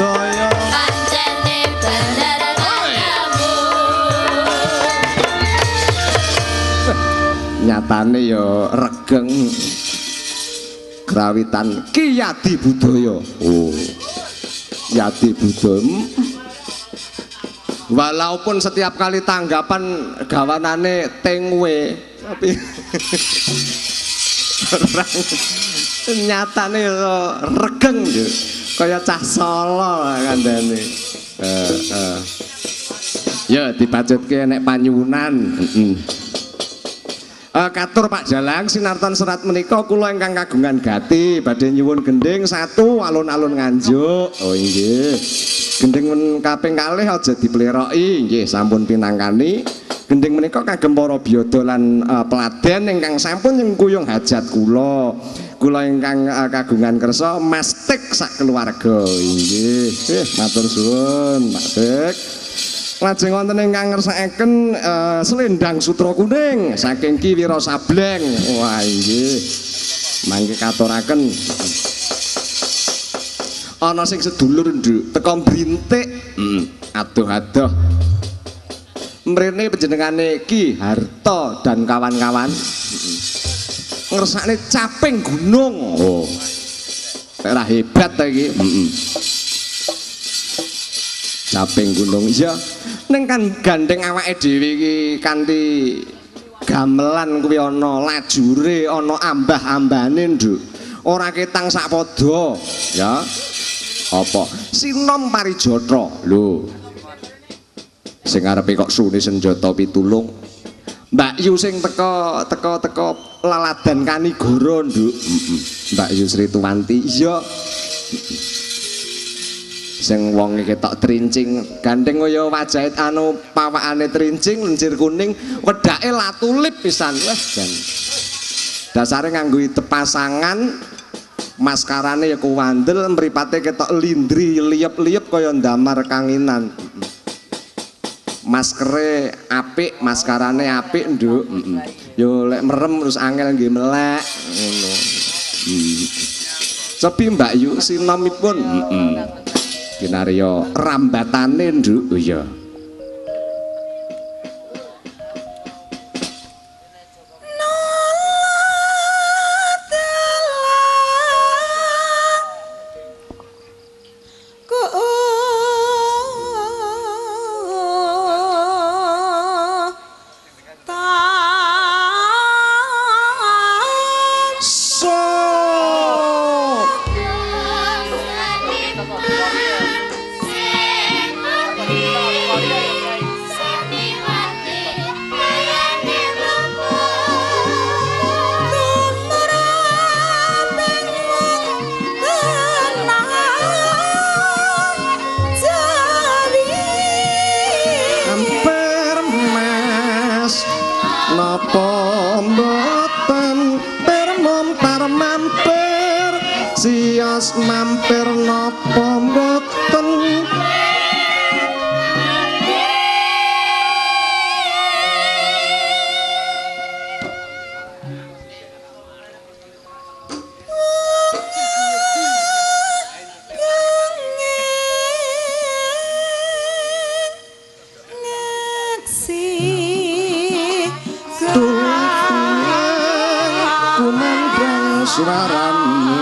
Budaya pancene bener kancamu. Nyatane ya regeng krawitan Ki Yadi Budaya. Oh. Yadi Budaya. Walaupun setiap kali tanggapan gawanane tengwe, tapi orang nyatane ya regeng yo. Kaya cah Solo kandhane. Heeh. Ya dibacutke nek panyuwunan. Heeh. Katur Pak Jalang sinartan serat menika kula ingkang kagungan gati badhe nyuwun gendhing satu alun-alun Nganjuk. Oh inggih. Gendhing men kaping kalih aja dipleroki nggih sampun pinangkani. Gendhing menika kagem para biyada lan peladen ingkang sampun nyengkuyung hajat kula. Kula ingkang kagungan kersa Mas Tik sak keluarga. Inggih. Matur suwun Pak Tik. Lajeng wonten ingkang ngersakaken selendang sutra kuning saking Ki Wiro Sableng. Wah inggih. Mangke katuraken. Ana sing sedulur nduk teko Brintik. Adoh-adoh. Mrene panjenengane Ki Harto dan kawan-kawan. Ngersakne caping gunung. Oh. Ora hebat ta iki. Caping gunung iya. Ning kan gandeng awake dhewe iki kanthi gamelan kuwi ana lajure, ana ambah-ambane nduk. Ora ketang sak padha, ya. Apa? Sinom Parijata. Lho. Sing arepe kok sune senjata pitulung. Mbak Yu sing teko teko teko laladan Kanigara nduk. Mbak Yu Sri Tuwanti. Iya. Sing wonge ketok trincing, gandeng kaya wajahe anu pawakane trincing, lencir kuning, wedake latulip pisan. Wah, jan. Dasare nganggo tepasangan, maskarane ya kuwandel, mripate ketok lindri, liyep-liyep kaya ndamar kanginan. Maskere apik, maskarane apik, nduk. Yo lek merem terus angel nggih melek ngono. Sepi Mbak Yu sinomipun. Kinarya rambatane nduk. Oh iya. Mampir napa mboten kumandang suarane.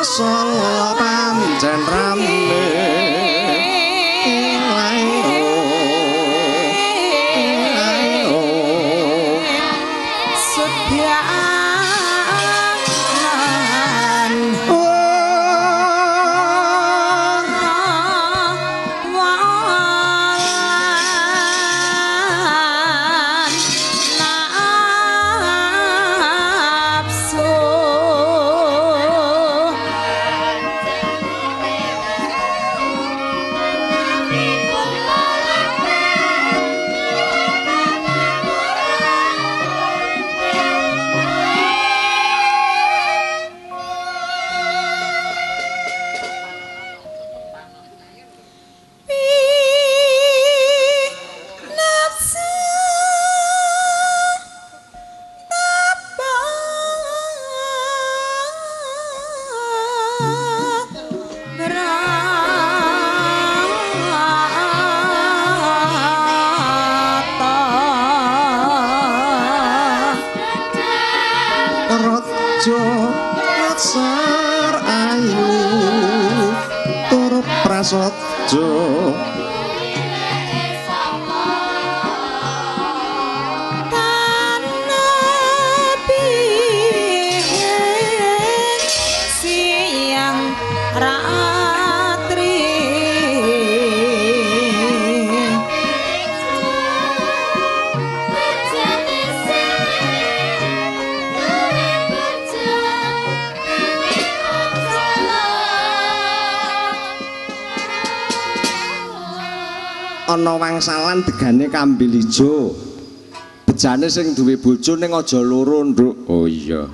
Solo pancen rame. prasaja. Ana wangsalan degane kambil ijo. Bejane sing duwe bojo ning aja loro, Nduk. Oh iya.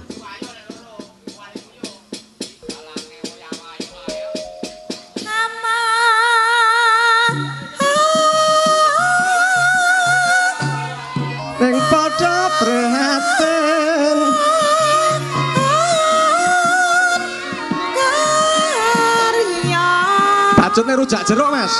Ning padha prihatin. Bacutne rujak jeruk, Mas.